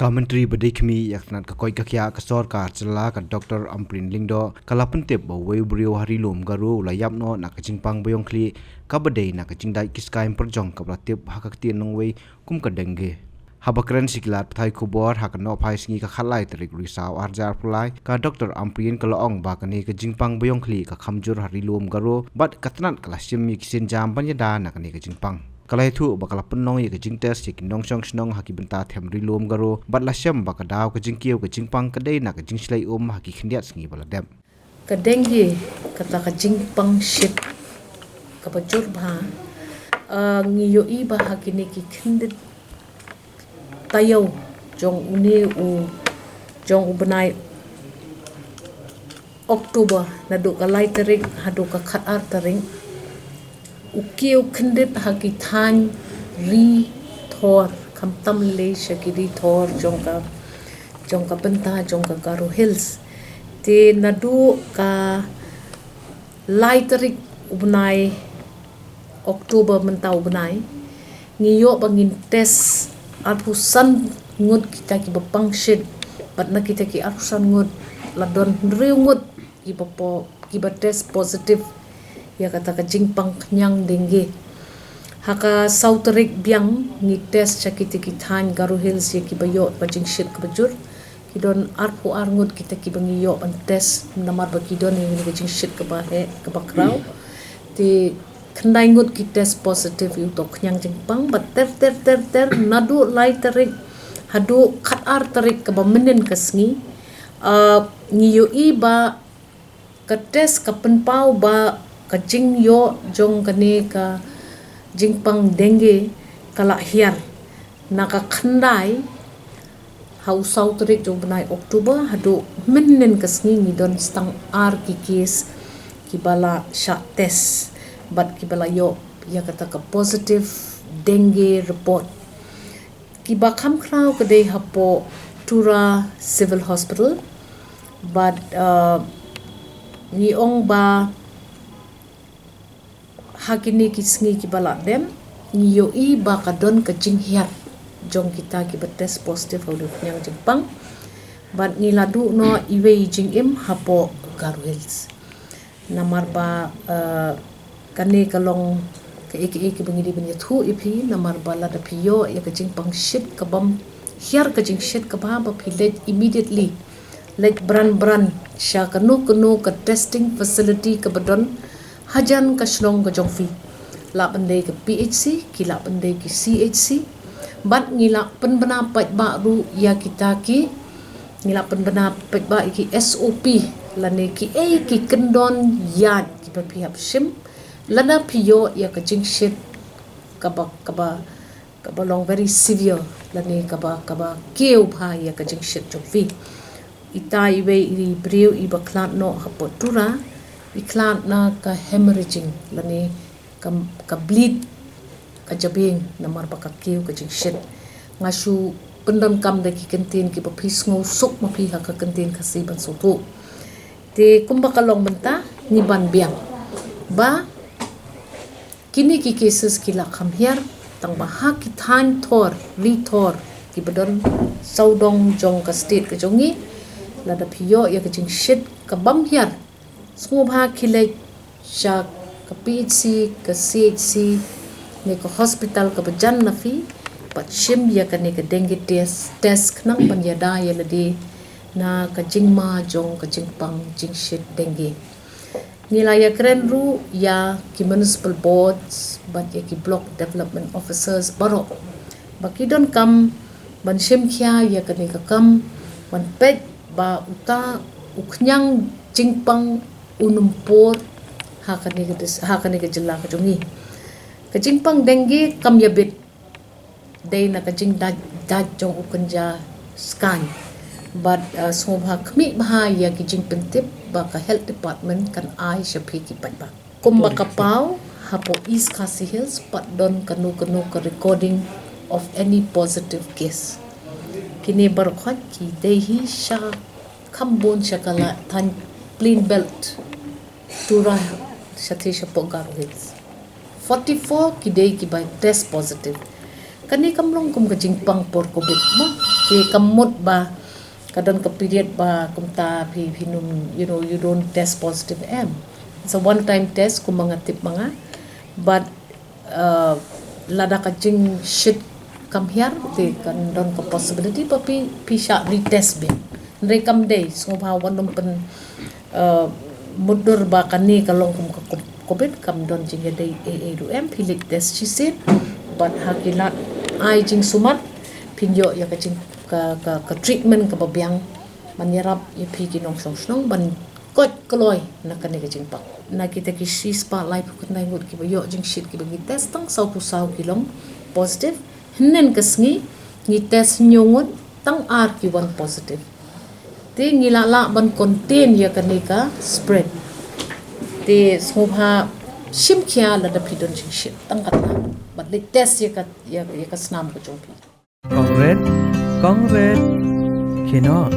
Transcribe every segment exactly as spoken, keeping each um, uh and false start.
Ka Myntri ba dei khmih ïa ka tnat ka koit ka khiah ka sorkar jylla, ka Doctor Ampareen Lyngdoh, ka la pyntip ba uwei u briew ha Ri Lum Garo u la ïap noh na ka jingpang ba ïong khlieh kaba dei na ka jingdait ki skyem pyrjong kaba la tip ha ka ktien nongwei kum ka dengue. Haba kren sha ki lad pathai khubor ha ka nohphai sngi ka khatlai tarik Risaw arhajar arphew lai, ka Doctor Ampareen ka la ong ba kane ka jingpang ba ïong khlieh ka kham jur ha Ri Lum Garo bad ka tnat ka la shim ïa ki sienjam ban ïada na kane ka jingpang. Ka la ïathuh ba ka la pynlong ïa ka jingtest ïa ki nongshong shnong ha ki bynta them Ri Lum Garo bad la shem ba ka daw ka jingkiew ka jingpang ka dei na ka jingshlei um ha ki khyndiat sngi ba la dep. Ka dengue, kata ka jingpang shit kaba jur bha, ah, ngi ïohi ba ha kine ki khyndiat taïew jong une u, jong u bnai October, naduh ka lai tarik haduh ka khatar tarik, u kiew kyndit ha ki thaiñ ri thor, khamtam lei sha ki ri thor jong ka, jong ka bynta jong ka Garo Hills. Te naduh ka lai tarik u bnai October mynta u bnai, ngi ïoh ba ngin test arphew san ngut kita kiba pang shit, bad na kita ki arphew san ngut la don hynriew ngut kiba po, kiba test positive ïa kata ka jingpang khñiang dengue. Ha ka saw tarik biang ngi test sha kita ki thaiñ Garo Hills ïa kiba ïoh ka jingshit kaba jur. Ki don arphew ar ngut kita kiba ngi ïoh ban test namar ba ki don ïa ka jingshit kaba heh kaba khraw. Te khyndai ngut ki test positive ïa uto u khñiang jingpang, bad ter ter ter ter naduh lai tarik haduh khatar tarik kaba mynnin ka sngi, ah, ngi ïohi ba ka test ka pynpaw ba ka jingïoh jong kane ka jingpang dengue ka la hiar. Na ka khyndai ha u saw tarik jong u bnai October haduh mynnin ka sngi ngi don stang ar ki case kiba la shah test bad kiba la ïoh ïa kata ka positive dengue report. Kiba kham khraw ka dei hapoh Tura Civil Hospital. Bad, uh, ngi ong ba ha kine ki sngi kiba la dep ngi ïohi ba ka don ka jinghiar jong kita kiba test positive ha u khñiang jingpang. Bad ngi la duh noh iwei i jingim hapoh Garo Hills. Namar ba, eh, kane ka long kaei kaei kaba ngi dei ban ïathuh ïa phi, namar ba lada phi ïoh ïa ka jingpang shit kabym hiar, ka jingshit kaba, ba phi leit immediately, leit bran bran sha kano kano ka testing facility kaba don hajan ka shnong ka jong phi. Lah ban dei ka P H C, ki lah ban dei ki C H C. Bad ngi lah pynbna paidbah ruh ïa kita ki, ngi lah pynbna paidbah ïa ki S O P lane kiei ki kyndon ïaid kiba phi hap shim lada phi ïoh ïa ka jingshit kaba, kaba, kaba long very severe lane kaba, kaba kiew bha ïa ka jingshit jong phi. Ita iwei i briew iba khlad noh hapoh Tura, i khlad na ka hemorrhaging lane ka, ka bleed ka jabieng namar ba ka kiew ka jingshit. Nga shu pyndonkam da ki kyntien kiba phi sngewsuk ma phi ha ka kyntien Khasi ban sngewthuh. Te kumba ka long mynta ngi ban biang ba kine ki cases ki la kham hiar, tang ba ha ki thaiñ thor, ri thor kiba don sawdong jong ka state ka jong ngi, lada phi ïoh ïa ka jingshit kabym hiar, sngewbha khie leit sha ka P H C, ka C H C, ne ka hospital kaba jan na phi, bad shim ïa kane ka dengue test, test khnang ban ïada ïa lade na ka jingma jong ka jingpang jingshit dengue. Ngi la ïakren ruh ïa ki municipal boards bad ïa ki block development officers baroh ba ki donkam ban shim khia ïa kane ka kam, ban peit ba uta u khñiang jingpang un ym por ha kane ka dis-, ha kane ka jylla ka jong ngi. Ka jingpang dengue kam ïabit, dei na ka jingdait dait jong u kynja skaiñ. Bad, uh, sngewbha khmih bha ïa ki jingpyntip ba ka health department kan ai sha phi ki paidbah. Kumba ka paw, hapoh East Khasi Hills pat don kano kano ka recording of any positive case. Kine baroh ki dei hi sha kham bun sha ka la thaiñ Plain Belt, Tura, shatei shapoh Garo Hills. Forty-four ki dei kiba test positive. Kane kam long kum ka jingpang por covid mo. Te kam mut ba ka don ka period ba kumta phi phi num, you know, you don't test positive em. It's a one time test kum ba nga tip ma nga. But uh, lada ka jingshit kam hiar te kan don ka possibility ba phi phi shah retest beit. Hynrei kam dei sngewbha wat nym pyn uh, mutdur ba kane ka long kum ka covid, kam don jingïadei ei ei ruh em, phi leit test shisien. Bad ha ki lad ai jingsumar phin ïoh ïa ka jing ka ka, ka treatment kaba biang ban ïarap ïa phi ki nongshong shnong ban koit kloi na kane ka jingpang. Na kita ki shispah laiphew khyndai ngut kiba ïoh jingshit kiba ngi test, tang sawphew saw ki long positive. Hynnin ka sngi ngi test hynñiew ngut, tang ar ki wan positive. Te ngi lah lah ban contain ïa kane ka spread. Te sngewbha shim khia lada phi don jingshit tang katno bad leit test ïa ka ïa, ïa ka snam ka jong phi. Kong Red, Kong Red. Kino?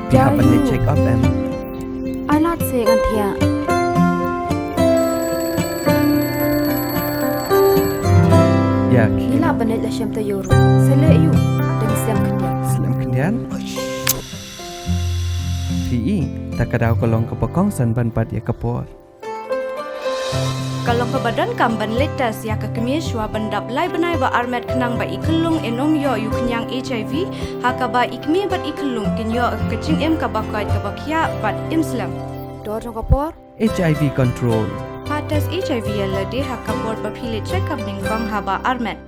Phi hap ban leit check up em? Ai lad se ngan thiah. Ïa, ngi lah ban leit la shem taïew ruh. Sa leh ïa u dang slem khyndiat. Slem khyndiat? Phi i, ta ka daw ka long kaba kongsan ban bat ïa ka por. Ka long kaba donkam ban leit test ïa ka kmie shuwa ban dap lai bnai ba armet khnang ba i khyllung in ym ïoh ïa u khñiang HIV, ha kaba i kmie bad i khyllung kin ïoh ka jingim kaba koit kaba khiah bad im slem. Dor jong ka por. HIV control. Pha test HIV ïa lade ha ka por ba phi leit check up nyngkong haba armet.